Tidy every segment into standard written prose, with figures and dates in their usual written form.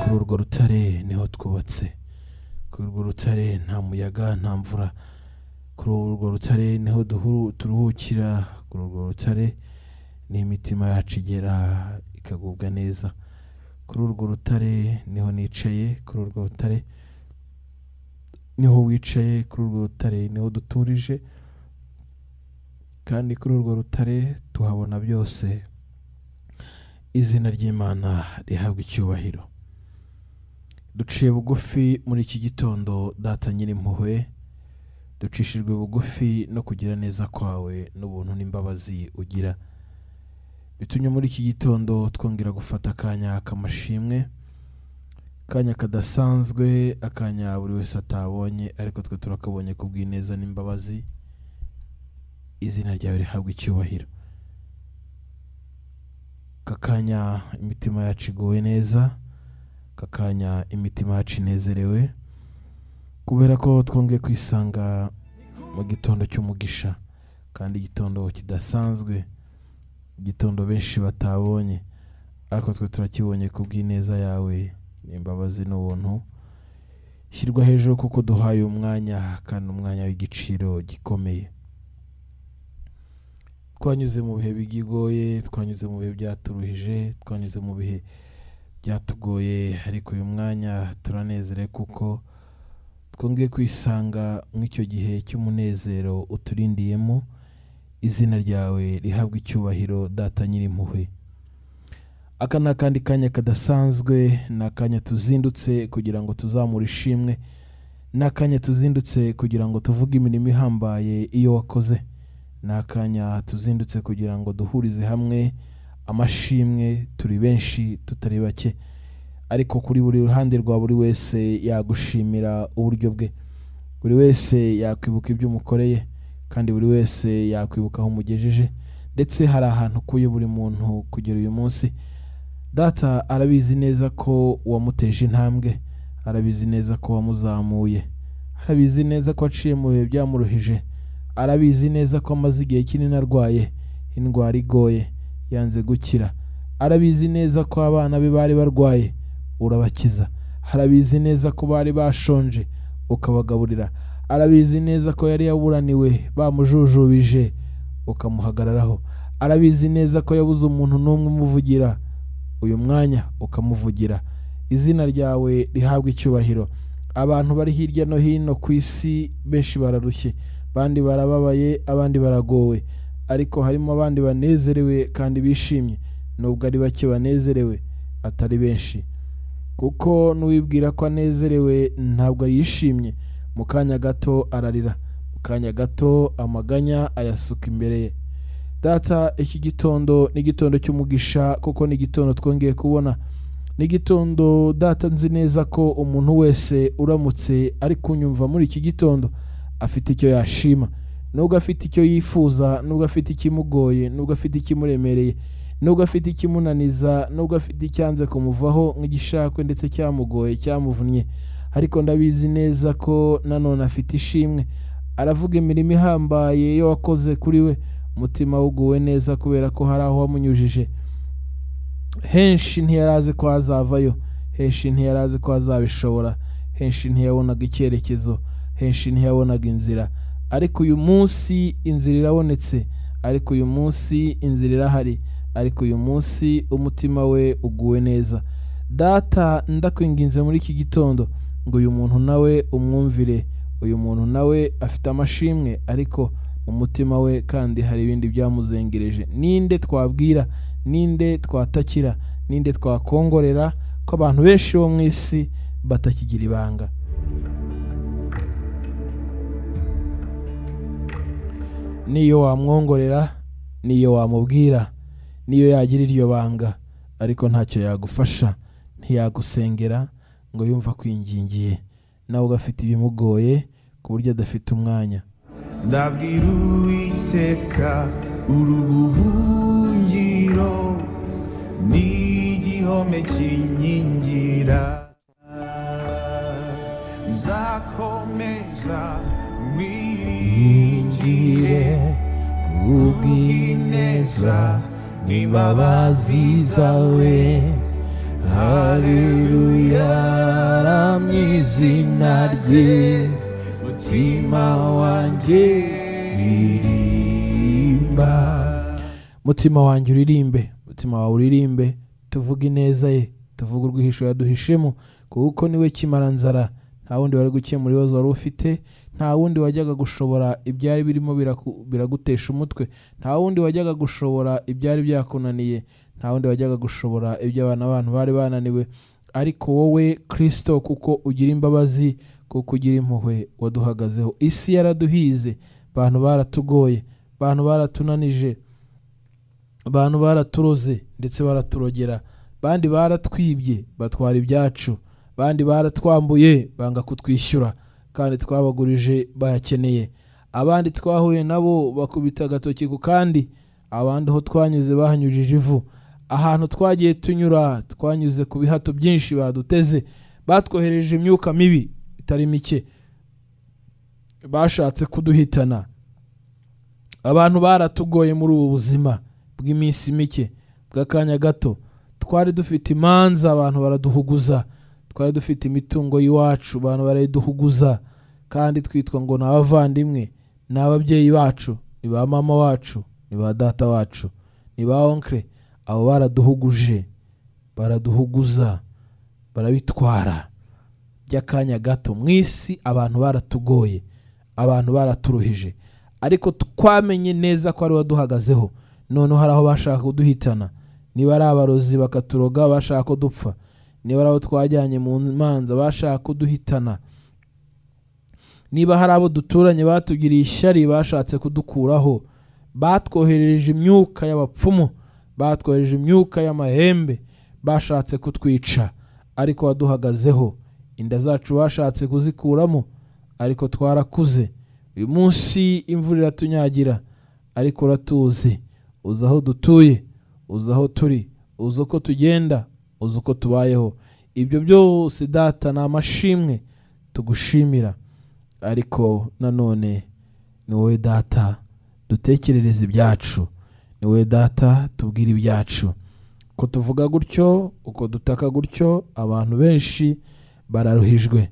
Kuri urwo rutare niho twubatse, kuri urwo rutare nta muyaga, nta mvura, kuri urwo rutare niho turuhukira, kuri urwo rutare ni imitima yacu igera ikagubwa neza. Kuri urwo rutare niho nicaye, kuri urwo rutare niho wicaye, kuri urwo rutare niho duturije, kandi kuri urwo rutare tuhabona byose. Izina ry'Imana rihabwa icyubahiro. Duciye bugufi muri iki gitondo, Data Nyirimpuhwe, ducishijwe bugufi no kugira neza kwawe n'ubuntu n'imbabazi ugira. Bitumye muri iki gitondo twongera gufata akanya k'amashimwe, akanya kadasanzwe, akanya buri wese atabonye, ariko twe turakabonye kubw'ineza n'imbabazi. Izina ryawe rihabwa icyubahiro. Aka kanya imitima yacu iguwe neza, aka kanya imitima yacu inezerewe, kubera ko twongeye kwisanga mu gitondo cy'umugisha, kandi igitondo kidasanzwe, igitondo benshi batabonye, ariko twe turakibonye kubw'ineza yawe n'imbabazi n'ubuntu. Shyirwa hejuru kuko duhaye umwanya, kandi umwanya w'igiciro gikomeye. Twanyuze mu bihe bigoye, twanyuze mu bihe byaturuhije, twanyuze mu bihe byatugoye, ariko uyu mwanya turanezerewe kuko twongeye kwisanga mw'icyo gihe cy'umunezero uturindiyemo. Izina ryawe rihabwa icyubahiro, Data Nyirimpuhwe. Aka ni akandi kanya kadasanzwe, ni akanya tuzindutse kugira ngo tuzamure ishimwe, ni akanya tuzindutse kugira ngo tuvuge imirimo ihambaye iyo wakoze, ni akanya tuzindutse kugira ngo duhurize hamwe amashimwe. Turi benshi tutari bake, ariko kuri buri ruhande rwa buri wese yagushimira uburyo bwe, buri wese yakwibuka ibyo umukoreye, kandi buri wese yakwibuka aho umugejeje, ndetse hari ahantu ukuye buri muntu kugera uyu munsi. Data arabizi neza ko wamuteje intambwe, arabizi neza ko wamuzamuye, arabizi neza ko aciye mu bihe byamuruhije, arabizi neza ko amaze igihe kinini arwaye indwara igoye yanze gukira, arabizi neza ko abana be bari barwaye urabakiza, arabizi neza ko bari bashonje ukabagaburira, arabizi neza ko yari yaburaniwe bamujujubije ukamuhagararaho, arabizi neza ko yabuze umuntu n'umwe umuvugira, uyu mwanya ukamuvugira. Izina ryawe rihabwa icyubahiro. Abantu bari hirya no hino ku isi benshi bararushye, abandi barababaye, abandi baragowe, ariko harimo abandi banezerewe kandi bishimye, nubwo ari bake banezerewe atari benshi, kuko n'uwibwira ko anezerewe ntabwo yishimye. Mu kanya gato ararira, mu kanya gato amaganya ayasuka imbere ye. Data, iki gitondo ni igitondo cy'umugisha, kuko ni igitondo twongeye kubona. Ni igitondo, Data, nzi neza ko umuntu wese uramutse ari kunyumva muri iki gitondo afite icyo yashima, nubwo afite icyo yifuza, nubwo afite ikimugoye, nubwo afite ikimuremereye, nubwo afite ikimunaniza, nubwo afite icyanze kumuvaho nk'igishakwe ndetse cyamugoye cyamuvunnye, ariko ndabizi neza ko nanone afite ishimwe. Aravuga imirimo ihambaye yo wakoze kuri we, umutima wuguwe neza kubera ko hari aho wamunyujije. Henshi ntiyarazi ko azavayo, henshi ntiyarazi ko azabishobora, henshi ntiyabonaga icyerekezo, henshi ntiyabonaga inzira, ariko uyu munsi inzira irabonetse, ariko uyu munsi inzira irahari, ariko uyu munsi umutima we uguwe neza. Data, ndakwinginze muri iki gitondo ngo uyu muntu nawe umwumvire, uyu muntu nawe afite amashimwe, ariko mu mutima we kandi hari ibindi byamuzengereje. Ninde twabwira, ninde twatakira, ninde twakongorera ko abantu benshi bo mu isi batakigira ibanga? Niyo wamwongorera, niyo wamubwira, niyo yagira iryo banga, ariko ntacyo yagufasha, ntiyagusengera ngo yumve akwingingiye. Nawe ugafite ibimugoye ku buryo adafite umwanya. Ndabwira Uwiteka urubuhungiro n'igihome kinkingira, nzakomeza mwiringire kubw'ineza n'imbabazi zawe. Haleluya. rye, mutima wanjye ririmba. Mutima wanjye uririmbe, mutima wawe uririmbe, tuvuge ineza ye, tuvuge urwihisho yaduhishemo, kuko niwe kimaranzara. Nta wundi wari gukemura ibibazo wari ufite, nta wundi wajyaga gushobora ibyari birimo biragutesha umutwe, nta wundi wajyaga gushobora ibyari byakunaniye, nta wundi wajyaga gushobora ibyo abana b'abantu bari bananiwe, ariko wowe Kristo, kuko ugira imbabazi, kuko ugira impuhwe, waduhagazeho. Isi yaraduhize, abantu baratugoye, abantu baratunanije, abantu baraturoze ndetse baraturogera, bandi baratwibye batwara ibyacu, bandi baratwambuye banga kutwishyura kandi twabagurije bayakeneye, abandi twahuye nabo bakubita agatoki ku kandi, abandi aho twanyuze bahanyujije ivu, ahantu twagiye tunyura twanyuze ku bihato byinshi baduteze, batwohereje imyuka mibi itari mike, bashatse kuduhitana. Abantu baratugoye muri ubu buzima bw'iminsi mike, bw'akanya gato. Twari dufite imanza, abantu baraduhuguza, twari dufite imitungo y'iwacu, abantu barayiduhuguza, kandi twitwa ngo ni abavandimwe, ni ababyeyi bacu, ni ba mama wacu, ni ba data wacu, ni ba onkre. Abo baraduhuguje, baraduhuguza, barabitwara by'akanya gato. Mu isi abantu baratugoye, abantu baraturuhije, ariko twamenye neza ko ari waduhagazeho. Noneho hari aho bashaka kuduhitana, niba ari abarozi bakaturoga bashaka ko dupfa, niba ari abo twajyanye mu manza bashaka kuduhitana, niba hari abo duturanye batugiriye ishyari bashatse kudukuraho, batwoherereje imyuka y'abapfumu, batwohereje imyuka y'amahembe, bashatse kutwica, ariko waduhagazeho. Inda zacu bashatse kuzikuramo, ariko twarakuze. Uyu munsi imvura iratunyagira, ariko uratuzi, uzi aho dutuye, uzi aho turi, uzi uko tugenda, uzi uko tubayeho. Ibyo byose Data ni amashimwe tugushimira, ariko nanone ni wowe Data dutekerereza ibyacu, ni wowe Data tubwira ibyacu. Uko tuvuga gutyo, uko dutaka gutyo, abantu benshi bararuhijwe.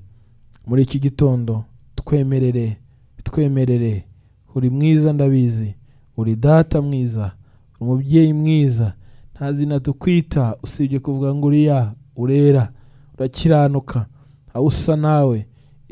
Muri iki gitondo twemerere, twemerere, uri mwiza ndabizi, uri Data mwiza, uri umubyeyi mwiza, nta zina tukwita usibye kuvuga ngo uriya, urera, urakiranuka, aho usa nawe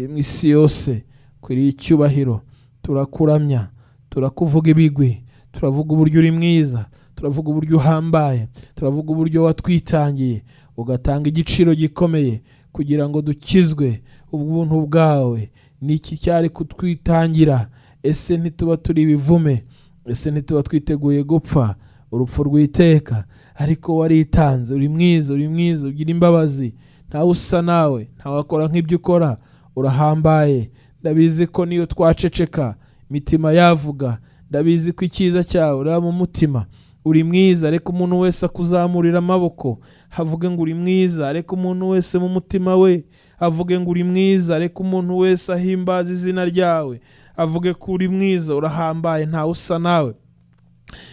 mu isi yose kwiriye icyubahiro. Turakuramya, turakuvuga ibigwi, turavuga uburyo uri mwiza, turavuga uburyo uhambaye, turavuga uburyo watwitangiye ugatanga igiciro gikomeye kugira ngo dukizwe. Ubuntu bwawe ni iki cyari kutwitangira? Ese ntituba turi ibivume? Ese ntituba twiteguye gupfa urupfu rw'iteka? Ariko waritanze, uri mwiza, uri mwiza, ugira imbabazi, ntawe usa nawe, ntawakora nk'ibyo ukora, urahambaye. Ndabizi ko niyo twaceceka imitima yavuga, ndabizi ko icyiza cyawe uraba mu mutima. Uri mwiza, reka umuntu wese akuzamurira amaboko avuge ngo uri mwiza, reka umuntu wese mu mutima we avuge ngo uri mwiza, reka umuntu wese ahimbaza izina ryawe avuge ko uri mwiza, urahambaye, ntawe usa nawe.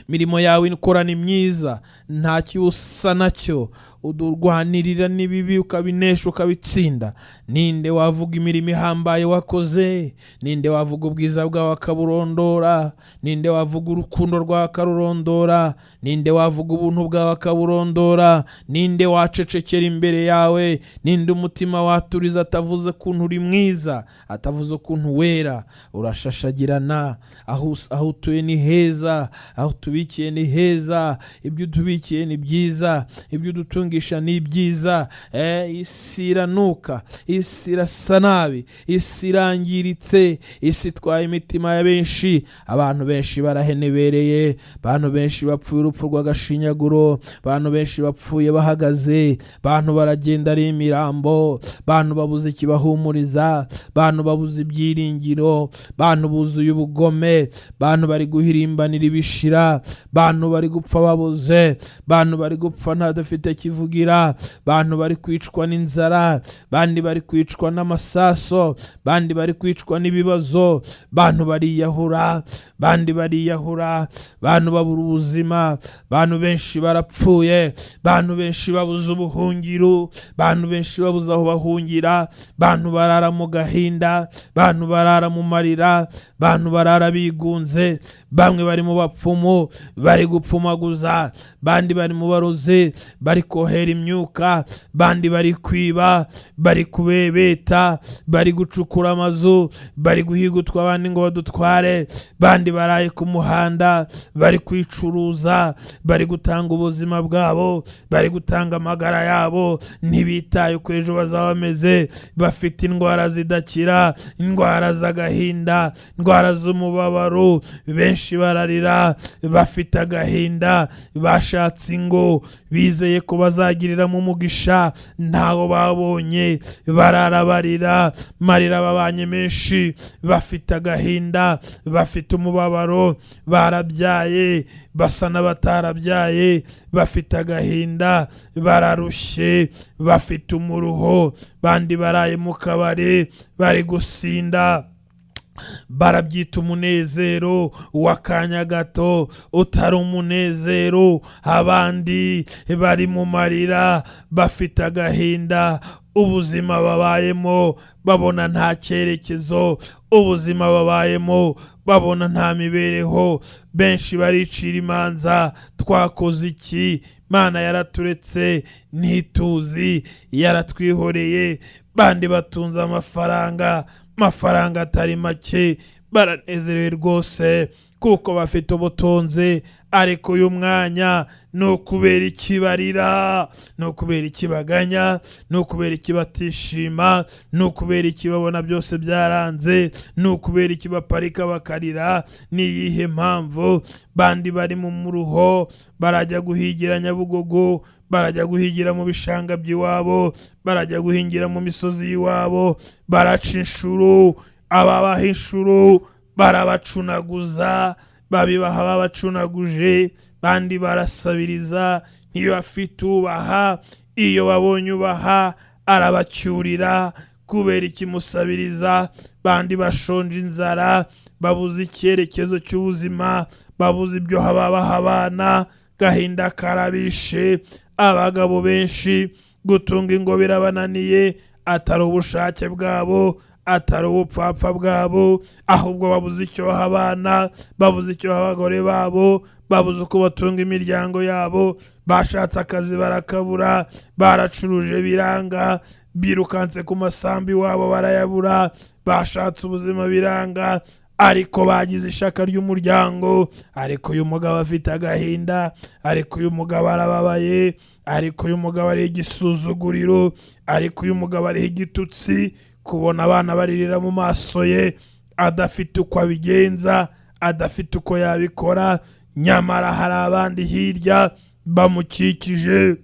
Imirimo yawe ikora ni myiza, nta usa nacyo, udurwanirira n'ibibi ukabinesha ukabitsinda. Ninde wavuga imirimo ihambaye wakoze? Ninde wavuga ubwiza bwawe akaburondora? Ninde wavuga urukundo rwawe akarurondora? Ninde wavuga ubuntu bwawe akaburondora? Ninde wacecekera imbere yawe? Ninde umutima waturiza atavuze ukuntu uri mwiza, atavuze ukuntu wera? Urashashagirana, aho utuye ni heza, aho utubikiye ni heza, ibyo utubikiye ni byiza, ibyo udutungisha ni byiza. Isi iranuka, isi irasa nabi, isi irangiritse, isi itwaye imitima ya benshi, abantu benshi barahenebereye, abantu benshi bapfuye urupfu rw'agashinyaguro, abantu benshi bapfuye bahagaze, abantu baragenda ari imirambo, abantu babuze ikibahumuriza, abantu babuze ibyiringiro, abantu buzuye ubugome, abantu bari guhirimbanira ibishira, abantu bari gupfa babuze. Bantu bari gupfa ntadafite kivugira, bantu bari kwicwa n'inzara, bandi bari kwicwa n'amasaso, bandi bari kwicwa n'ibibazo, bantu bariyahura, bandi bariyahura, bantu babura ubuzima, bantu benshi barapfuye, bantu benshi babuze ubuhungiro, bantu benshi babuze aho bahungira, bantu barara mu gahinda, bantu barara mu marira, bantu barara bigunze, bamwe bari mu bapfumu bari gupfumaguza, bandi bari mu barozi bari kohera imyuka, bandi bari kwiba, bari kubebeta, bari gucukura amazu, bari guhiga utw'abandi ngo badutware, bandi baraye ku muhanda, bari kwicuruza, bari gutanga ubuzima bwabo, bari gutanga amagara yabo, ntibitaye uko ejo bazaba bameze, bafite indwara zidakira, indwara z'agahinda, indwara z'umubabaro, benshi bararira, bafite agahinda, bashatse ingo, bizeye ko bazagiriramo umugisha, ntawo babonye, barara barira, marira babanye menshi, bafite agahinda, bafite umubabaro, barabyaye, basa n'abatarabyaye, bafite agahinda, bararushye, bafite umuruho, bandi baraye mu kabari, bari gusinda, barabyita umunezero w'akanya gato utari umunezero, abandi bari mu marira, bafite agahinda, ubuzima babayemo babona nta cyerekezo, ubuzima babayemo babona nta mibereho, benshi baricira imanza, twakoze iki, Mana yaraturetse ntituzi, yaratwihoreye, bandi batunze amafaranga, amafaranga atari make, baranezerewe rwose kuko bafite ubutunzi, ariko uyu mwanya ni ukubera ikibarira, ni ukubera ikibaganya, ni ukubera ikibatishima, ni ukubera ikibabona byose byaranze, ni ukubera ikibaparika bakarira. Ni iyihe mpamvu? Bandi bari mu muruho, barajya guhigira Nyabugogo, barajya guhigira mu bishanga by'iwabo, barajya guhingira mu misozi y'iwabo, baraca inshuro, ababaha inshuro barabacunaguza, babibaha babacunaguje, bandi barasabiriza, ntibafite ubaha, iyo babonye ubaha arabacyurira, kubera ikimusabiriza, bandi bashonje inzara, babuze icyerekezo cy'ubuzima, babuze ibyo babaha abana, gahinda karabishe, abagabo benshi gutunga ingo birabananiye, atari ubushake bwabo, atari ubupfapfa bwabo, ahubwo babuze icyo baha abana, babuze icyo baha abagore babo, babuze uko batunga imiryango yabo, bashatse akazi barakabura, baracuruje biranga, birukanse ku masambu iwabo barayabura, bashatse ubuzima biranga, ariko bagize ishaka ry'umuryango. Ariko uyu mugabo afite agahinda, ariko uyu mugabo arababaye, ariko uyu mugabo ari igisuzuguriro, ariko uyu mugabo ari igitutsi, kubona abana baririra mu maso ye, adafite uko abigenza, adafite uko yabikora, nyamara hari abandi hirya bamukikije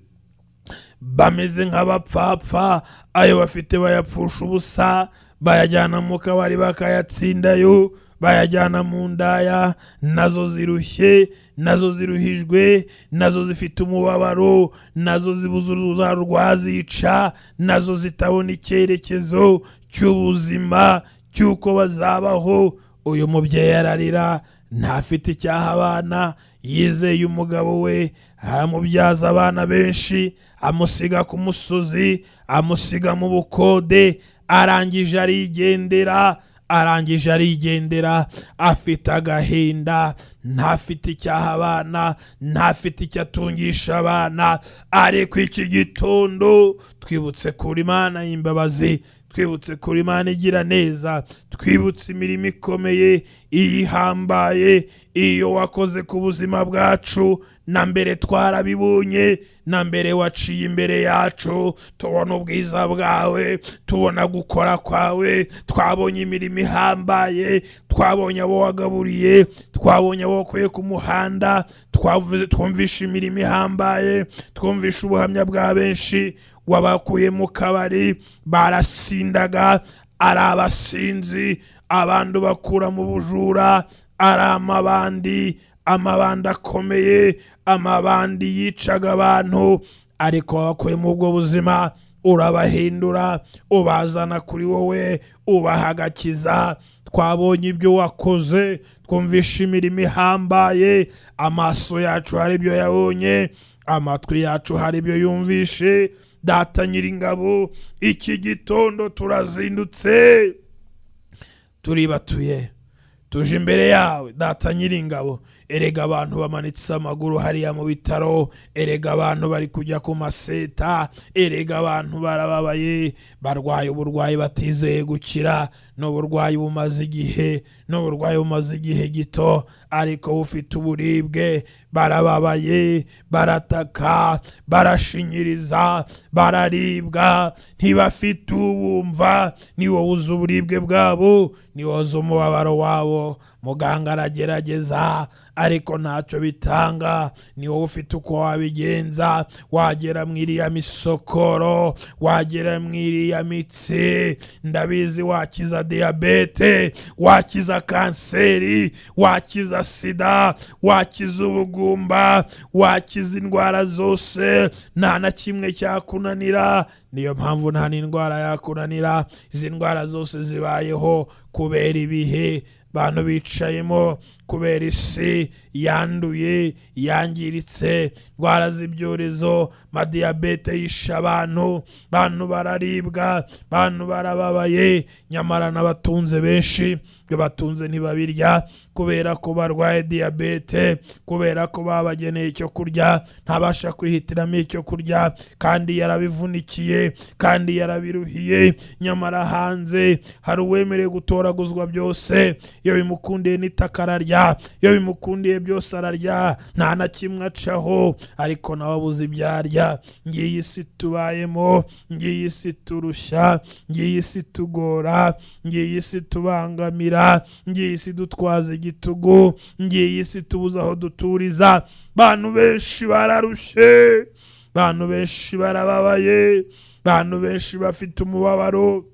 bameze nk'abapfapfa, ayo bafite bayapfusha ubusa, bayajyana mu kabari bakayatsindayo, bayajyana mu ndaya, nazo zirushye, nazo ziruhijwe, nazo zifite umubabaro, nazo zibuze urubyaro rwazica, nazo zitabona icyerekezo cy'ubuzima cy'uko bazabaho. Uyu mubyeyi ararira, ntafite icyaha abana, yizeye umugabo we, aramubyaza abana benshi, amusiga ku musozi, amusiga mu bukode, arangije arigendera, arangije arigendera, afite agahinda, ntafite icyaha abana, ntafite icyo atungisha abana. Ariko iki gitondo twibutse kuri Imana y'imbabazi, twibutse kuri Imana igira neza, twibutse imirimo ikomeye iyihambaye iyo wakoze ku buzima bwacu. Na mbere twarabibonye, na mbere waciye imbere yacu, tubona ubwiza bwawe, tubona gukora kwawe, twabonye imirimo ihambaye, twabonye abo wagaburiye, twabonye abo wakuye ku muhanda, twumvishe imirimo ihambaye, twumvishe ubuhamya bwa benshi wabakuye mu kabari, barasindaga ari abasinzi, abandi bakura mu bujura, ari amabandi, Amabandi akomeye, amabandi yicaga abantu, ariko wabakuye mu ubwo buzima, urabahindura, ubazana kuri wowe, ubaha agakiza. Twabonye ibyo wakoze, twumvishe imirimo ihambaye, amaso yacu hari ibyo yabonye, amatwi yacu hari ibyo yumvishe. Data Nyiringabo, iki gitondo turazindutse, turibatuye, tuje imbere yawe, Data Nyiringabo. Erega abantu bamanitse amaguru hariya mu bitaro, erega abantu bari kujya ku maseta, erega abantu barababaye, barwaye uburwayi batizeye gukira, n'uburwayi bumaze igihe, n'uburwayi bumaze igihe gito ariko bufite uburibwe. Barababaye, barataka, barashinyiriza, bararibwa, ntibafite ubumva. Ni wowe uzi uburibwe bwabo, ni wowe uzi umubabaro wabo. Muganga aragerageza ariko ntacyo bitanga. Ni wowe ufite uko wabigenza, wagera mu iriya misokoro, wagera mu iriya mitsi. Ndabizi wakiza diyabete, wakiza kanseri, wakiza sida, wakiza ubugumba, wakiza indwara zose, nta na kimwe cyakunanira. Niyo mpamvu nta n'indwara yakunanira. Izi ndwara zose zibayeho kubera ibihe bantu bicayemo, kubera isi yanduye, yangiritse, indwara z'ibyorezo, madiyabete yishe abantu, bantu bararibwa, bantu barababaye. Nyamara n'abatunze benshi ibyo batunze ntibabirya kubera ko barwaye diyabete, kubera ko babageneye icyo kurya, ntabasha kwihitiramo icyo kurya, kandi yarabivunikiye, kandi yarabiruhiye. Nyamara hanze hari uwemerewe gutoraguzwa byose, iyo bimukundiye n'itaka ararya, iyo bimukundiye byose ararya, nta na kimwe acaho, ariko nawe abuze ibyo arya. Ngiyi isi tubayemo, ngiyi isi turushya, ngiyi isi tugora, ngiyi isi tubangamira, ngiyi isi dutwaza igitugu, ngiyi isi tubuze aho duturiza. Bantu benshi bararushe, bantu benshi barababaye, bantu benshi bafite umubabaro,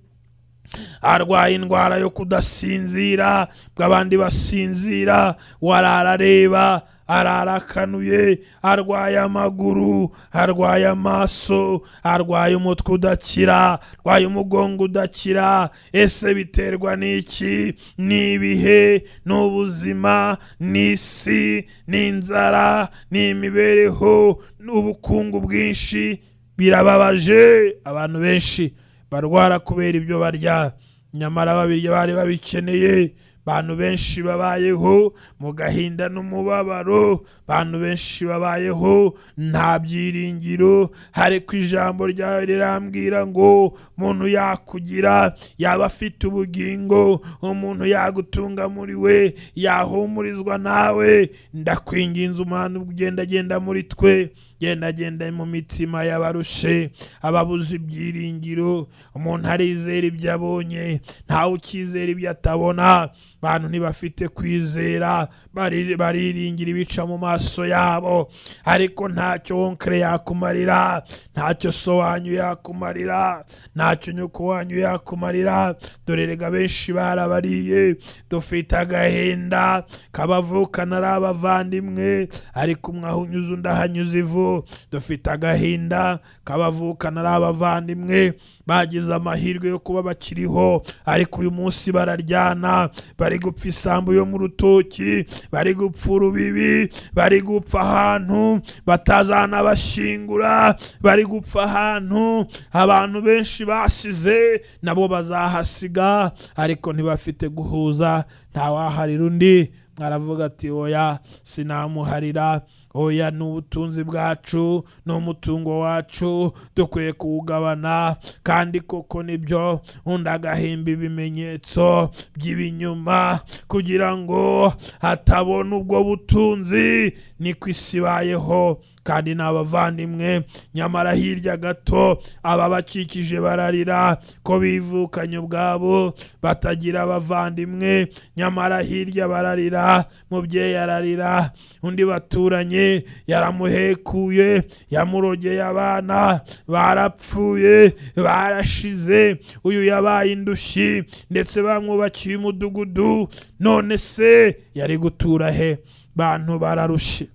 arwaye indwara yo kudasinzira, bw'abandi basinzira, warara areba, ararakanuye, arwaye amaguru, arwaye amaso, arwaye umutwe udakira, arwaye umugongo udakira. Ese biterwa n'iki? Ni ibihe, ni ubuzima, ni isi, ni inzara, ni imibereho, ni ubukungu bwinshi. Birababaje, abantu benshi barwara kubera ibyo barya, nyamara babirya bari babikeneye. Bantu benshi babayeho mu gahinda n'umubabaro, bantu benshi babayeho nta byiringiro. Ariko ijambo ryawe rirambwira ngo umuntu yakugira, yaba afite ubugingo, umuntu yagutunga muri we, yahumurizwa nawe. Ndakwinginze umwana ugendagenda muri twe, gendagenda mu mitima y'abarushe, ababuze ibyiringiro. Umuntu arizera ibyo abonye, ntawe ukizera ibyo atabona. Bantu ntibafite kwizera, bariringira ibica mu maso yabo, ariko ntacyo wonkere yakumarira, ntacyo so wanyu yakumarira, ntacyo nyoko wanyu yakumarira. Dore rega benshi barabariye, dufite agahinda kabavukana ari abavandimwe, ariko umwe ahunyuza undi ahanyuza ivu. Dufite agahinda kabavukana ari abavandimwe, bagize amahirwe yo kuba bakiriho, ariko uyu munsi bararyana, bari gupfa isambu yo mu rutoki, bari gupfa urubibi, bari gupfa ahantu batazanabashyingura, bari gupfa ahantu abantu benshi basize, nabo bazahasiga, ariko ntibafite guhuza, ntawaharira undi. Mwaravuga ati oya, sinamuharira, oya, ni ubutunzi bwacu, ni umutungo wacu, dukwiye kuwugabana. Kandi koko nibyo, undi agahimba ibimenyetso by'ibinyuma kugira ngo atabona ubwo butunzi. Niko isi ibayeho, kandi ni abavandimwe. Nyamara hirya gato ababakikije bararira ko bivukanye ubwabo batagira abavandimwe. Nyamara hirya bararira, mubyeyi ararira, undi baturanye yaramuhekuye, yamurogeye abana barapfuye, barashize, uyu yabaye indushyi, ndetse bamwubakiye umudugudu. None se yari gutura he? Bantu bararushe,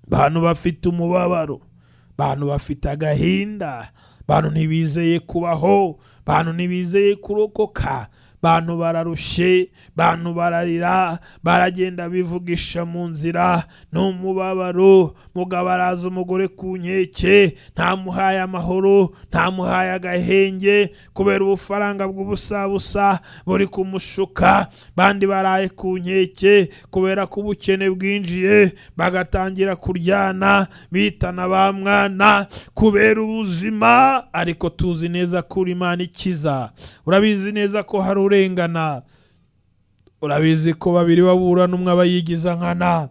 bantu bafite umubabaro, bantu bafite agahinda, bantu ntibizeye kubaho, bantu ntibizeye kurokoka, bantu bararushe, bantu bararira, baragenda bivugisha mu nzira n'umubabaro. Mugabo araza umugore ku nkeke, ntamuhaye amahoro, ntamuhaye agahenge, kubera ubufaranga bw'ubusabusa buri kumushuka. Bandi baraye ku nkeke kubera ko ubukene bwinjiye, bagatangira kuryana bitana ba mwana kubera ubuzima. Ariko tuzi neza ko uri Imana ikiza, urabizi neza ko hari urengana, urabizi ko babiri baburana umwe aba yigiza nkana,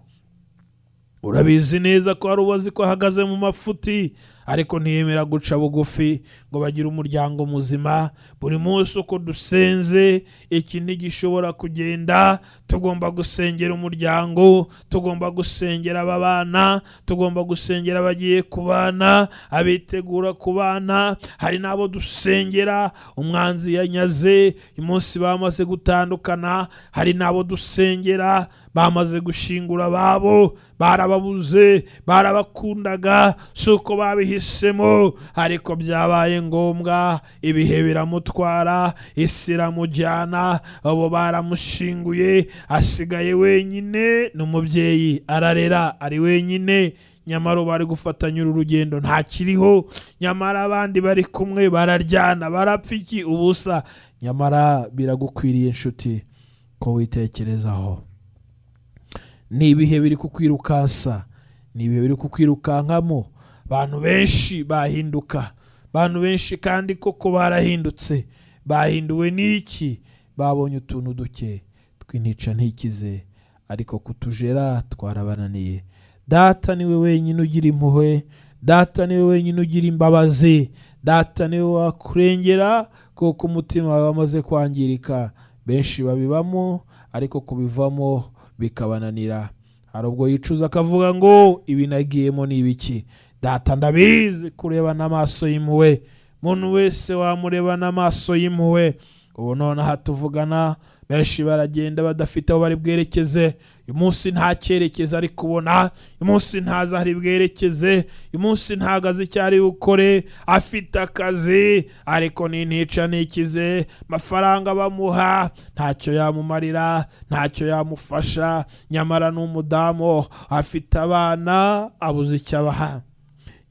urabizi neza ko hari uwazi ko ahagaze mu mafuti ariko ntiyemera guca bugufi ngo bagire umuryango muzima. Buri munsi uko dusenze iki ntigishobora kugenda. Tugomba gusengera umuryango, tugomba gusengera aba bana, tugomba gusengera abagiye kubana, abitegura kubana. Hari n'abo dusengera umwanzi yanyaze, uyu munsi bamaze gutandukana. Hari n'abo dusengera bamaze gushingura ababo, barababuze, barabakundaga, si uko babihisemo, ariko byabaye ngombwa, ibihe biramutwara, isi iramujyana, abo baramushinguye, asigaye wenyine n'umubyeyi ararera ari wenyine. Nyamara bari gufatanya uru rugendo ntakiriho, nyamara abandi bari kumwe bararyana, barapfa iki ubusa. Nyamara biragukwiriye inshuti ko witekerezaho. Ni ibihe biri kukwirukansa, ni ibihe biri kukwirukankamo. Abantu benshi bahinduka, abantu benshi kandi koko barahindutse. Bahinduwe n'iki? Babonye utuntu duke tw'intica ntikize, ariko kutujera twarabananiye. Data niwe wenyine ugira impuhwe, Data niwe wenyine ugira imbabazi, Data niwe wakurengera kuko umutima wawe wamaze kwangirika. Benshi babibamo ariko kubivamo bikabananira. Hari ubwo yicuza akavuga ngo ibi nagiyemo ni ibiki? Data ndabizi kureba n'amaso y'impuhwe, umuntu wese wamureba n'amaso y'impuhwe. Ubu nonaha tuvugana benshi baragenda badafite aho bari bwerekeze. Uyu munsi nta cyerekezo ari kubona, uyu munsi ntazi aho ari bwerekeze, uyu munsi ntago azi icyo ari bukore. Afite akazi ariko nintica ntikize, amafaranga bamuha ntacyo yamumarira, ntacyo yamufasha. Nyamara ni umudamu afite abana abuze icyo abaha,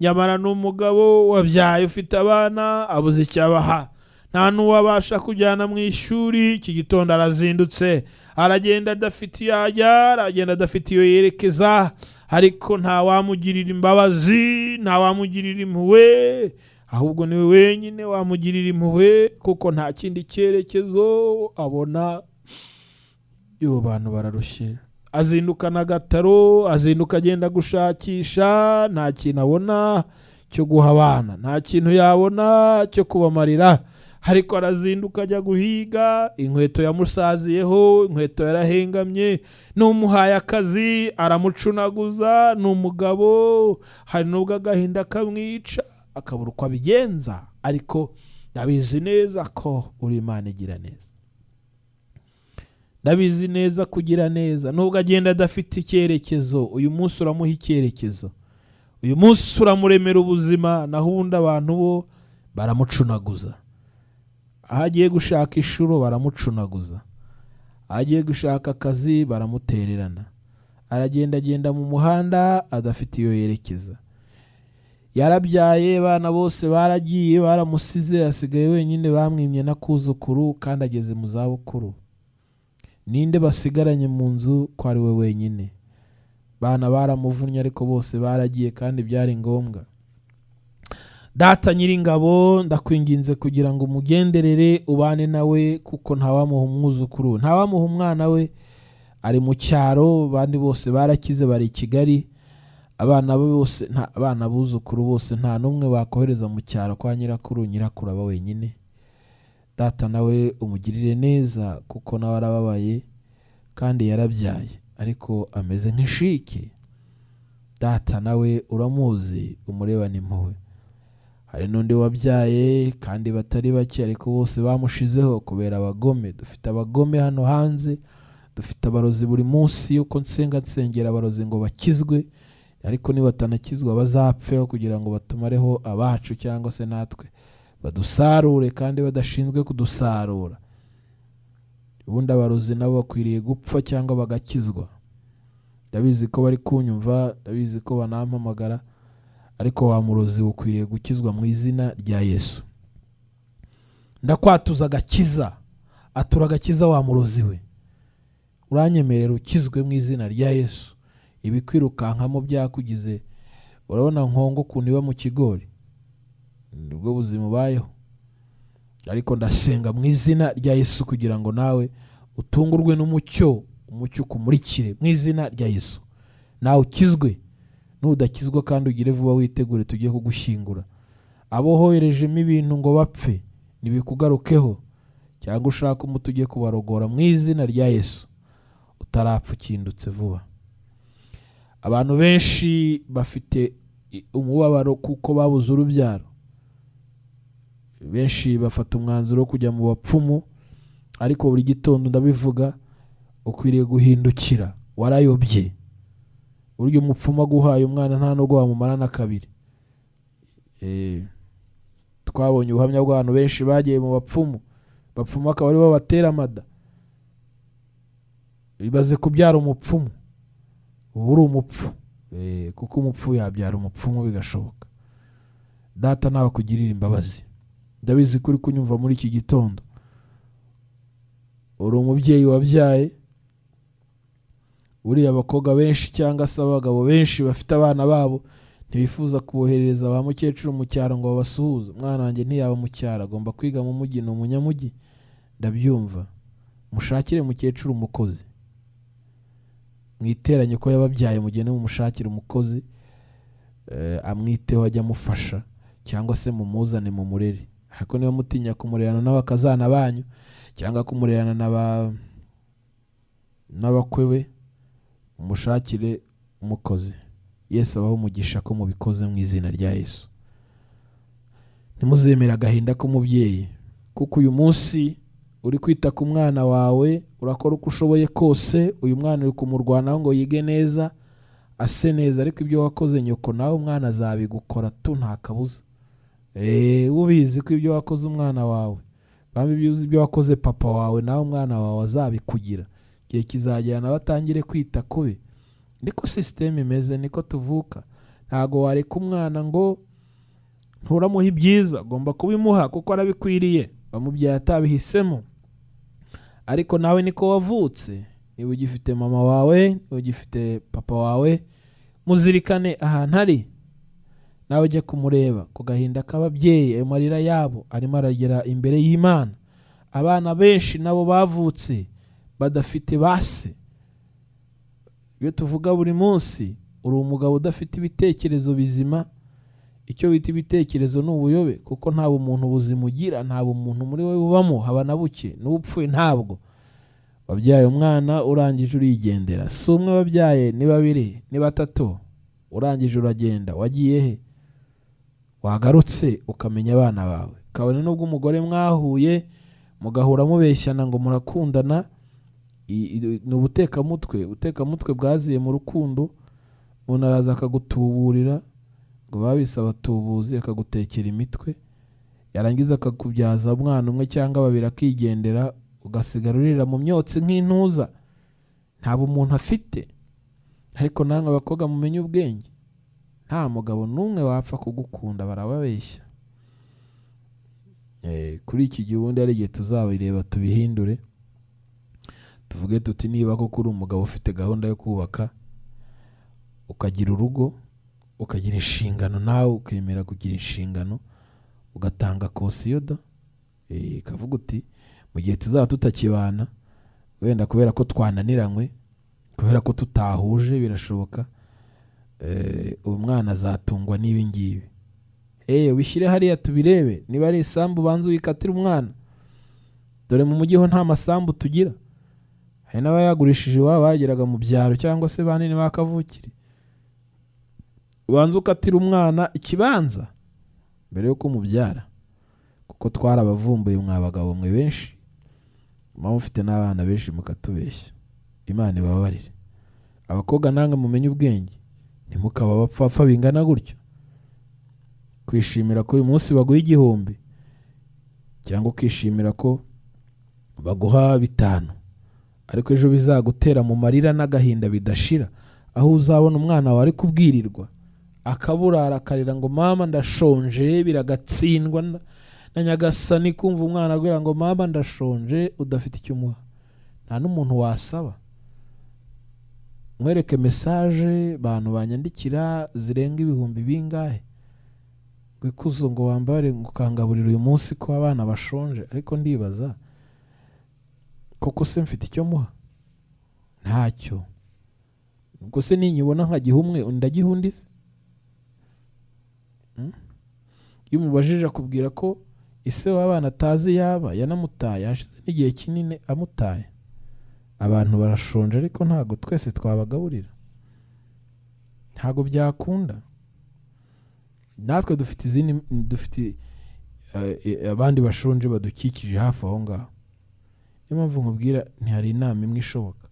nyamara ni umugabo wabyaye ufite abana abuze icyo abaha, nta n'uwabasha kujyana mu ishuri. Iki gitondo arazindutse, aragenda adafite iyo ajya, aragenda adafite iyo yerekeza, ariko nta wamugirira imbabazi, nta wamugirira impuhwe, ahubwo niwe wenyine wamugirira impuhwe kuko nta kindi cyerekezo abona. Yo bantu bararushye, azindukana agataro, azinduka agenda gushakisha, nta kintu abona cyo guha abana, nta kintu yabona cyo kubamarira, ariko arazinduka ajya guhiga. Inkweto yamusaziyeho, inkweto yarahengamye, n'umuhaye akazi aramucunaguza, ni umugabo. Hari n'ubwo agahinda kamwica akabura uko abigenza, ariko ndabizi neza ko uri Imana igira neza, ndabizi neza kugira neza. Nubwo agenda adafite icyerekezo, uyu munsi uramuha icyerekezo, uyu munsi uramuremera ubuzima. Naho ubundi abantu bo baramucunaguza. Aho agiye gushaka ishuro baramucunaguza, aho agiye gushaka akazi baramutererana, aragendagenda mu muhanda adafite iyo yerekeza. Yarabyaye abana bose baragiye, baramusize, asigaye wenyine, bamwimye n'akuzukuru kandi ageze mu zabukuru. Ninde basigaranye mu nzu ko ari we wenyine? Bana baramuvunnye ariko bose baragiye kandi byari ngombwa. Data nyiringabo, ndakwinginze kugira ngo umugenderere, ubane nawe, kuko ntawamuha umwuzukuru, ntawamuha umwana we. Ari mu cyaro, abandi bose barakize bari i Kigali, abana bose, abana buzukuru bose nta n'umwe bakohereza mu cyaro kwa nyirakuru, nyirakuru aba wenyine. Data nawe umugirire neza kuko nawe arababaye kandi yarabyaye ariko ameze nk'inshike. Data nawe uramuzi, umurebane impuhwe. Hari n'undi wabyaye kandi batari bake, ariko bose bamushizeho kubera abagome. Dufite abagome hano hanze, Dufite abarozi buri munsi, yuko nsenga nsengera abarozi ngo bakizwe, ariko nibatanakizwa bazapfeho kugira ngo batumareho abacu, cyangwa se natwe badusarure kandi badashinzwe kudusarura. Ubundi abarozi nabo bakwiriye gupfa cyangwa bagakizwa. Ndabizi ko bari kunyumva, ndabizi ko banampamagara, ariko wa murozi ukwiriye gukizwa mu izina rya Yesu. Ndakwatuza agakiza, atura agakiza wa murozi we, uranyemerera ukizwe mu izina rya Yesu. Ibikwirukankamo byakugize, urabona nkongo ukuntu iba mu kigori, nibwo buzima ubayeho. Ariko ndasenga mu izina rya Yesu kugira ngo nawe utungurwe n'umucyo, umucyo ukumurikire mu izina rya Yesu, nawe ukizwe. Nudakizwa kandi ugire vuba witegure tujye kugushyingura. Abo hoherejemo ibintu ngo bapfe nibikugarukeho, cyangwa ushaka umuti ujye kubarogora mu izina rya Yesu, utarapfa ukindutse vuba. Abantu benshi bafite umubabaro kuko babuze urubyaro. Benshi bafata umwanzuro wo kujya mu bapfumu, ariko buri gitondo ndabivuga, ukwiriye guhindukira, warayobye. Burya umupfumu aguhaye umwana nta nubwo wamumara na kabiri. Twabonye ubuhamya bw'abantu benshi bagiye mu bapfumu, bapfumu akaba aribo batera amada. Bibaze kubyara umupfumu, uba uri umupfu, kuko umupfu yabyara umupfumu bigashoboka. Data nawe akugirira imbabazi. Ndabizi ko uri kunyumva muri iki gitondo, uri umubyeyi wabyaye. Buriya abakobwa benshi cyangwa se abagabo benshi bafite abana babo ntibifuza kuboherereza ba mukecuru mu cyaro ngo babasuhuze. Umwana wanjye ntiyaba mu cyaro, agomba kwiga mu mujyi, ni umunyamujyi. Ndabyumva, mushakire mukecuru umukozi, mwiteranye ko yababyaye, mugende mumushakire umukozi, amwiteho ajya amufasha, cyangwa se mumuzane mumurere. Ariko niba mutinya kumurerana n'abakazana banyu cyangwa kumurerana n'abakwe be, umushakire umukozi. Yesu abahe umugisha ko mubikoze mu izina rya Yesu. Ntimuzemere agahinda k'umubyeyi, kuko uyu munsi uri kwita ku mwana wawe, urakora uko ushoboye kose, uyu mwana uri kumurwanaho ngo yige neza, ase neza, ariko ibyo wakoze nyoko nawe umwana azabigukora tu, nta kabuza. Ubizi ko ibyo wakoze umwana wawe, bambi ibyo wakoze papa wawe, nawe umwana wawe azabikugira. Igihe kizagera nawe atangire kwita kube. Niko system imeze, niko tuvuka. Ntago wareka umwana ngo nturamuha ibyiza, ugomba kubimuha kuko arabikwiriye, bamubyaye atabihisemo. Ariko nawe niko wavutse. Niba ugifite mama wawe, niba ugifite papa wawe, muzirikane ahantu ari, nawe ujye kumureba. Ku gahinda k'ababyeyi, ayo marira yabo arimo aragera imbere y'Imana. Abana benshi nabo bavutse badafite base. Iyo tuvuga buri munsi, uri umugabo udafite ibitekerezo bizima. Icyo bita ibitekerezo ni ubuyobe, kuko nta bumuntu buzima ugira, nta bumuntu muri wowe bubamo, haba na buke, n'ubupfuye ntabwo. Wabyaye umwana urangije urigendera, si umwe wabyaye, ni babiri, ni batatu, urangije uragenda, wagiye he? Wagarutse ukamenya abana bawe. Kabone nubwo umugore mwahuye mugahura mubeshyana ngo murakundana, ni ubutekamutwe. Ubutekamutwe bwaziye mu rukundo. Umuntu araza akagutuburira ngo babise abatubuzi, akagutekera imitwe, yarangiza akakubyaza umwana umwe cyangwa babiri akigendera, ugasigara urira mu myotsi nk'intuza. Nta bumuntu afite. Ariko namwe abakobwa mumenye ubwenge, nta mugabo n'umwe wapfa kugukunda, barababeshya. Kuri iki gihe ubundi hari igihe tuzabireba tubihindure, tuvuge tuti niba koko uri umugabo ufite gahunda yo kubaka, ukagira urugo, ukagira inshingano, nawe ukemera kugira inshingano, ugatanga kosiyo da, kavuga uti mu gihe tuzaba tutakibana, wenda kubera ko twananiranywe, kubera ko tutahuje, birashoboka, uyu mwana azatungwa n'ibi ngibi. Ubishyire hariya tubirebe, niba ari isambu banza uyikatire umwana. Dore mu mujyi ho nta masambu tugira. Hari n'abayagurishije iwabo bageraga mu byaro cyangwa se banini bakavukire. Ubanza ukatira umwana ikibanza mbere yuko umubyara, kuko twarabavumbuye mwa bagabo mwe benshi, muba mufite n'abana benshi mukatubeshya. Imana ibabarire. Abakobwa namwe mumenye ubwenge, ntimukaba abapfapfa bingana gutyo. Kwishimira ko uyu munsi baguha 1000 cyangwa ukishimira ko baguha 5, ariko ejo bizagutera mu marira n'agahinda bidashira, aho uzabona umwana wawe ari kubwirirwa akaburara akarira ngo mama ndashonje, biragatsindwa na Nyagasani kumva umwana abwira ngo mama ndashonje, udafite icyo umuha. Nta n'umuntu wasaba. Mwereke message bantu banyandikira zirenga ibihumbi bingahe ngo ikuzo ngo wambare ngo ukangaburira uyu munsi ko abana bashonje, ariko ndibaza koko se mfite icyo muha? Ntacyo. Ubwo se ninyibona nkagiha umwe ndagiha undi se? Iyo umubajije akubwira ko ise w'abana atazi yaba yanamutaye, hashize n'igihe kinini amutaye. Abantu barashonje ariko ntago twese twabagaburira, ntago byakunda. Natwe dufite izindi, dufite abandi bashonje badukikije hafi aho ngaho. Niyo mpamvu nkubwira ntihari inama imwe ishoboka.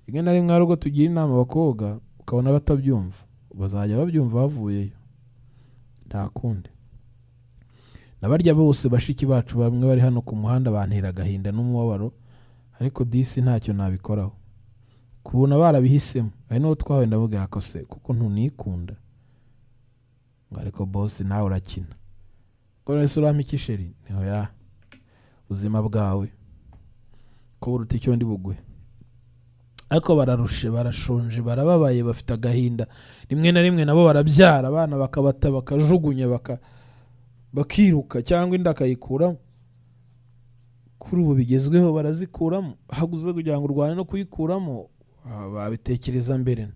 Rimwe na rimwe hari ubwo tugira inama abakobwa ukabona batabyumva, bazajya babyumva bavuyeyo, nta kundi. Na barya bose bashiki bacu bamwe bari hano ku muhanda bantera agahinda n'umubabaro, ariko disi ntacyo nabikoraho. Kubona barabihisemo, ari n'uwo twahuye ndavuga yakose kuko ntunikunda. Ngo ariko boss nawe urakina. Ngo none se urampa iki sheri? Ni hoya, ubuzima bwawe ko buruta icyo ndi buguhe. Ariko bararushe, barashonje, barababaye, bafite agahinda. Rimwe na rimwe nabo barabyara abana bakabata, bakajugunya, bakiruka cyangwa inda akayikuramo. Kuri ubu bigezweho barazikuramo, haguze kugira ngo urwane no kuyikuramo babitekereza mbere.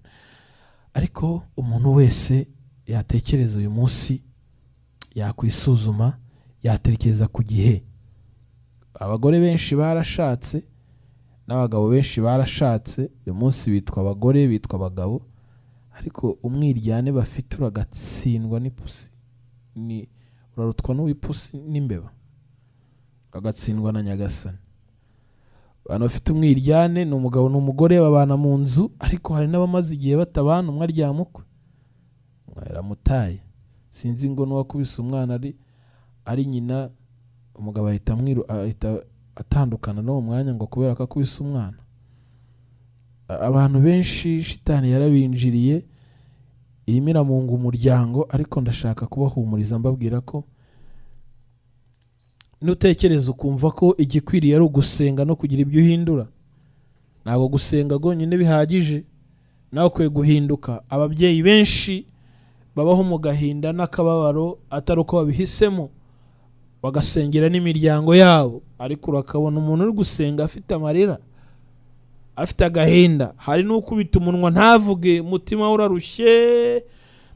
Ariko umuntu wese yatekereza uyu munsi, yakwisuzuma, yatekereza ku gihe. Abagore benshi barashatse n'abagabo benshi barashatse, uyu munsi bitwa abagore, bitwa abagabo, ariko umwiryane bafite uragatsindwa n'ipusi, ni urarutwa n'uw'ipusi n'imbeba, agatsindwa na Nyagasani. Abantu bafite umwiryane ni umugabo n'umugore babana mu nzu, ariko hari n'abamaze igihe batabana, umwe aryama ukwe, yaramutaye. Sinzi ngo n'uwakubise umwana ari nyina, umugabo ahita atandukana n'uwo mwanya ngo kubera ko akubise umwana. Abantu benshi shitani yarabinjiriye, irimo iramunga umuryango, ariko ndashaka kubahumuriza mbabwira ko nutekereza ukumva ko igikwiriye ari ugusenga no kugira ibyo uhindura, ntabwo gusenga gonyine bihagije, nawe ukwiye guhinduka. Ababyeyi benshi babaho mu gahinda n'akababaro atari uko babihisemo, bagasengera n'imiryango yabo, ariko urakabona umuntu uri gusenga afite amarira, afite agahinda. Hari n'ukubita umunwa ntavuge, umutima we urarushye,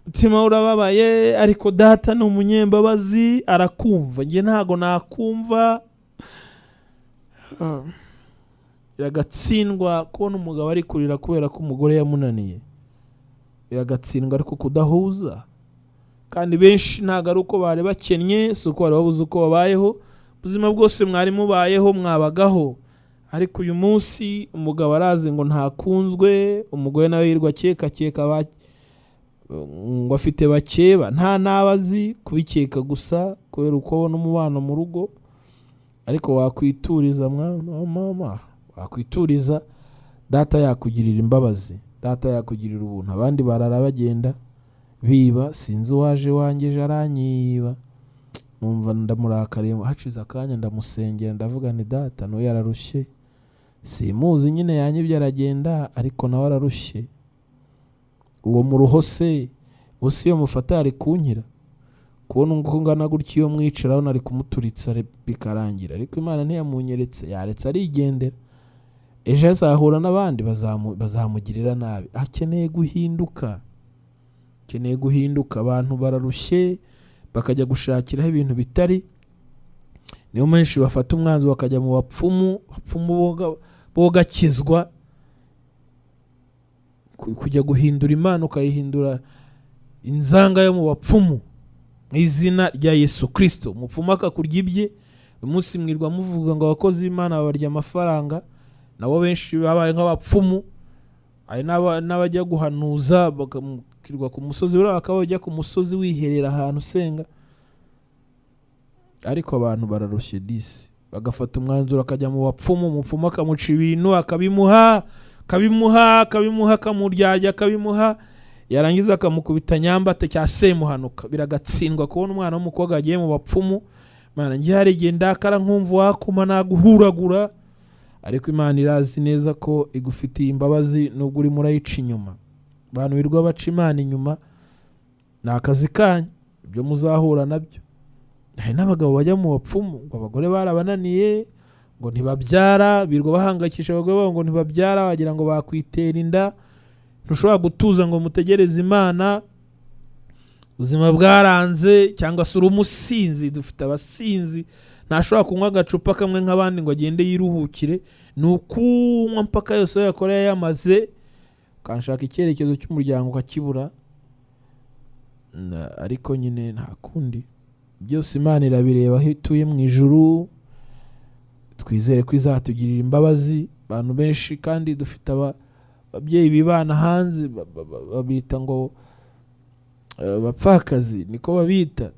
umutima we urababaye, ariko data ni umunyembabazi arakumva, njye ntago nakumva. Biragatsindwa kubona umugabo ari kurira kubera ko umugore yamunaniye, biragatsindwa ariko kudahuza. Kandi benshi ntago ari uko bari bakennye, si uko bari babuze uko babayeho, ubuzima bwose mwari mubayeho mwabagaho, ariko uyu munsi umugabo arazi ngo ntakunzwe, umugore nawe yirwa akeka akeka ngo afite bakeba, nta n'abazi kubikeka gusa kubera uko abona umubano mu rugo. Ariko wakwituriza mwana mama, wakwituriza, data yakugirira imbabazi, data yakugirira ubuntu. Abandi barara bagenda biba, sinzi uwaje wangeje aranyiba, numva ndamurakariye, hashize akanya ndamusengera ndavuga nti data n'uyu yararushye, simuzi nyine yanyibye aragenda, ariko nawe ararushye. Uwo muruho se usi iyo mufata yari kunkira, kubona uko ngana gutya iyo mwicaraho nari kumuturitsa bikarangira, ariko Imana ntiyamunyeretse, yaretse arigendera. Ejo azahura n'abandi bazamugirira nabi. Akeneye guhinduka, akeneye guhinduka. Abantu bararushye bakajya gushakiraho ibintu bitari, niyo menshi bafata umwanzuro bakajya mu bapfumu, bapfumu bogakizwa, kujya guhindura Imana ukayihindura inzanga yo mu bapfumu mu izina rya Yesu Kristo. Umupfumu akakurya ibye. Uyu munsi mwirwa muvuga ngo abakozi b'Imana babarya amafaranga. Nabo benshi babaye nk'abapfumu. Hari n'abajya guhanuza bakamukirwa ku musozi, buriya bakaba bajya ku musozi wiherera ahantu usenga. Ariko abantu bararushye disi, bagafata umwanzuro akajya mu bapfumu, umupfumu akamuca ibintu, akabimuha, akabimuha, akabimuha, akamuryarya, akabimuha, yarangiza akamukubita nyambate cya Semuhanuka. Biragatsindwa kubona umwana w'umukobwa yagiye mu bapfumu. Mana, njye hari igihe ndakara nkumva wakuma naguhuragura, ariko Imana irazi neza ko igufitiye imbabazi nubwo urimo urayica inyuma. Abantu birirwa baca Imana inyuma, ni akazi kanyu, ibyo muzahura nabyo. Hari n'abagabo bajya mu bapfumu ngo abagore barabananiye, ngo ntibabyara, birirwa bahangayikisha abagore babo ngo ntibabyara, wagira ngo bakwitera inda. Ntushobora gutuza ngo mutegereze Imana, ubuzima bwaranze, cyangwa se uri umusinzi. Dufite abasinzi, ntashobora kunywa agacupa kamwe nk'abandi ngo agende yiruhukire, ni ukunywa mpaka yose yakora yayamaze, ukanshaka icyerekezo cy'umuryango ukakibura. Ariko nyine nta kundi, byose Imana irabireba aho ituye mu ijuru. Twizere ko izatugirira imbabazi. Abantu benshi kandi dufite ababyeyi bibana hanze, babita ngo bapfakazi, niko babita.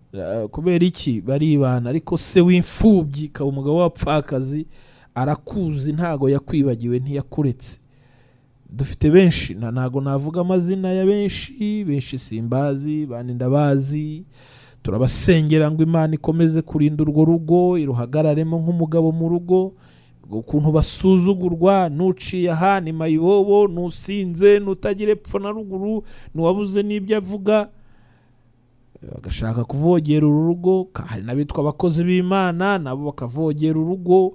Kubera iki baribana? Ariko se w'imfubyi ikaba umugabo w'abapfakazi, arakuzi, ntago yakwibagiwe, ntiyakuretse. Dufite benshi, ntago navuga amazina ya benshi, benshi simbazi, bandi ndabazi. Turabasengera ngo Imana ikomeze kurinda urwo rugo, iruhagararemo nk'umugabo mu rugo. Ukuntu basuzugurwa, nuciye aha ni mayibobo, nusinze, nutagira epfo na ruguru, nuwabuze n'ibyo avuga, bagashaka kuvogera uru rugo. Hari n'abitwa abakozi b'Imana nabo bakavogera urugo.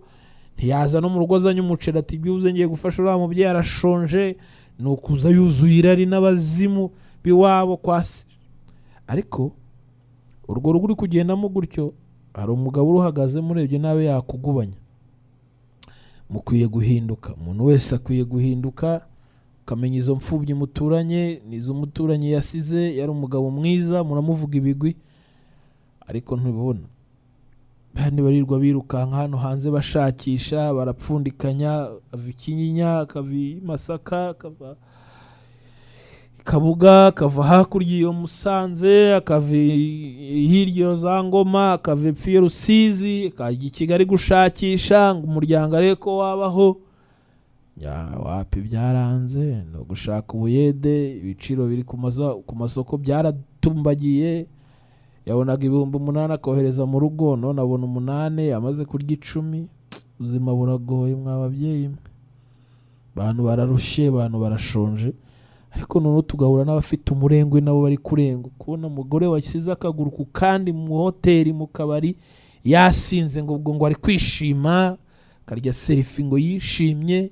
Ntiyaza no mu rugo azanye umuceri ati byibuze ngiye gufasha uriya mubyeyi arashonje, ni ukuza yuzuye irari n'abazimu b'iwabo kwa se. Ariko urwo rugo uri kugendamo gutyo, hari umugabo uruhagazemo, urebye nawe yakugubanya. Mukwiye guhinduka, umuntu wese akwiye guhinduka, ukamenya izo mfubyi muturanye, n'izo umuturanyi yasize, yari umugabo mwiza, muramuvuga ibigwi, ariko ntubibona. Bandi barirwa birukanka hano hanze bashakisha, barapfundikanya, ava i Kinyinya, akava i Masaka, akava i Kabuga, akava hakurya iyo Musanze, akava hirya iyo za Ngoma, akava epfo iyo Rusizi, akajya i Kigali gushakisha ngo umuryango arebe ko wabaho. Ya, wapi, byaranze. Ni ugushaka ubuyede, ibiciro biri ku masoko byaratumbagiye. Yabonaga 8,000 akohereza mu rugo, none abona 8 amaze kurya 10. Ubuzima buragoye mwa babyeyi mwe, abantu bararushye, abantu barashonje. Ariko noneho tugahura n'abafite umurengwe nabo bari kurenga. Kubona umugore washyize akaguru ku kandi mu hoteli, mu kabari, yasinze ngo ubwo ngo ari kwishima, akarya selfie ngo yishimye,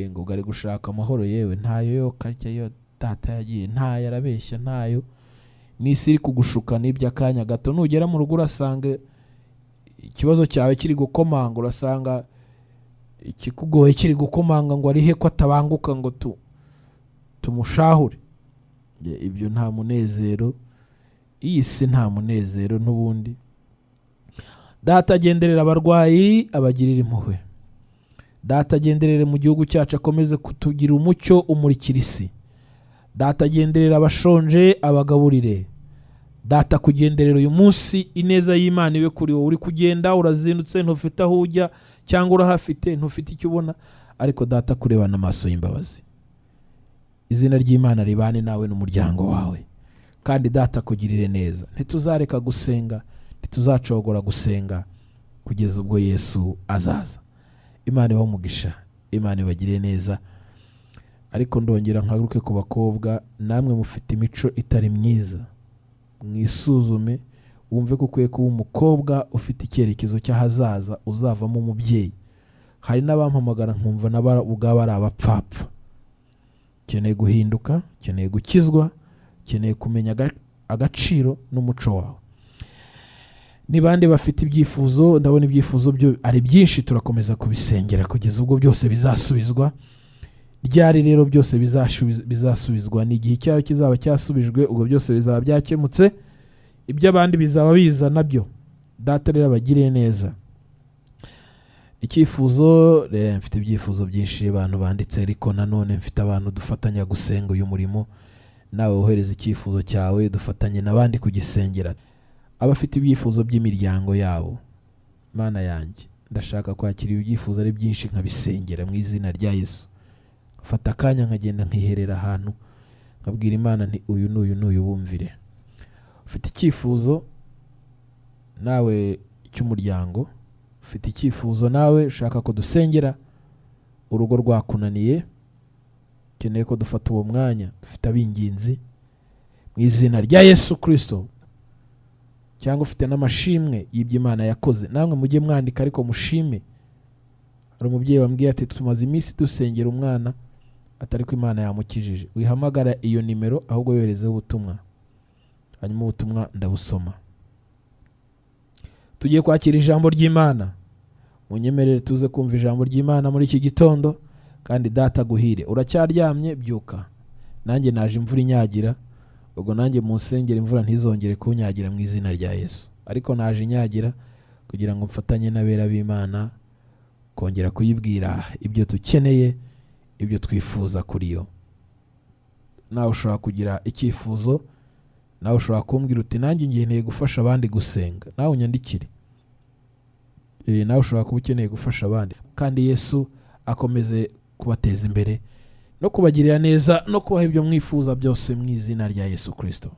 ngo ubwo ari gushaka amahoro. Yewe ntayo yo karya yo data yagiye, ntayo, arabeshya, ntayo. N'isi iri kugushuka n'iby'akanya gato. Nugera mu rugo urasanga ikibazo cyawe kiri gukomanga, urasanga ikikugoye kiri gukomanga ngo arihe ko atabanguka ngo tumushahure. Ibyo nta munezero, iyi si nta munezero n'ubundi. Data agenderera abarwayi, abagirira impuhwe. Data agenderere mu gihugu cyacu, akomeze kutugira umucyo umurikira isi. Data agenderera abashonje, abagaburire. Data kugenderera uyu munsi, ineza y'Imana ibe kuri wowe. Uri kugenda urazindutse, ntufite aho ujya, cyangwa urahafite ntufite icyo ubona, ariko data kurebana amaso y'imbabazi. Izina ry'Imana ribane nawe n'umuryango wawe, kandi data kugirire neza. Ntituzareka gusenga, ntituzacogora gusenga kugeza ubwo Yesu azaza. Imana ibahe umugisha, Imana ibagirire neza. Ariko ndongera nkaguruke ku bakobwa, namwe mufite imico itari myiza, mwisuzume wumve ko ukwiye kuba umukobwa ufite icyerekezo cy'ahazaza, uzavamo umubyeyi. Hari n'abampamagara nkumva nabo ubwabo ari abapfapfa. Ukeneye guhinduka, ukeneye gukizwa, ukeneye kumenya agaciro n'umuco wawe. Ni bande bafite ibyifuzo? Ndabona ibyifuzo byo ari byinshi, turakomeza kubisengera kugeza ubwo byose bizasubizwa. Ryari rero byose bizasubizwa? Ni igihe icyawe kizaba cyasubijwe, ubwo byose bizaba byakemutse, iby'abandi bizaba biza nabyo. Data rero abagiriye neza. Icyifuzo, mfite ibyifuzo byinshi abantu banditse, ariko nanone mfite abantu dufatanya gusenga uyu murimo. Nawe wohereza icyifuzo cyawe, dufatanye n'abandi kugisengera. Abafite ibyifuzo by'imiryango yabo, Mana yanjye, ndashaka kwakira ibyifuzo ari byinshi nkabisengera mu izina rya Yesu. Mfata akanya nkagenda nkiherera ahantu, nkabwira Imana nti: "Uyu n'uyu n'uyu, bumvire." Ufite icyifuzo nawe cy'umuryango, ufite icyifuzo nawe ushaka ko dusengera, urugo rwakunaniye, ukeneye ko dufata uwo mwanya, dufite abinginzi mu izina rya Yesu Kirisito. Cyangwa ufite n'amashimwe y'ibyo Imana yakoze, namwe mujye mwandika ariko mushime. Hari umubyeyi wambwiye ati: "Tumaze iminsi dusengera umwana, atari ko Imana yamukijije." Wihamagara iyo nimero, ahubwo yoherezeho ubutumwa, hanyuma ubutumwa ndabusoma. Tugiye kwakira ijambo ry'Imana. Munyemerere tuze kumva ijambo ry'Imana muri iki gitondo, kandi Data guhire. Uracyaryamye? Byuka. Nanjye naje imvura inyagira, ubwo nanjye munsengera imvura ntizongere kunyagira mu izina rya Yesu. Ariko naje inyagira kugira ngo mfatanye n'abera b'Imana kongera kuyibwira ibyo dukeneye, ibyo twifuza kuri yo. Nawe ushobora kugira icyifuzo, nawe ushobora kumbwira uti: "Nanjye ngeneye gufasha abandi gusenga." Nawe unyandikire. Nawe ushobora kuba ukeneye gufasha abandi. Kandi Yesu akomeze kubateza imbere no kubagirira neza no kubaha ibyo mwifuza byose mu izina rya Yesu Kirisito.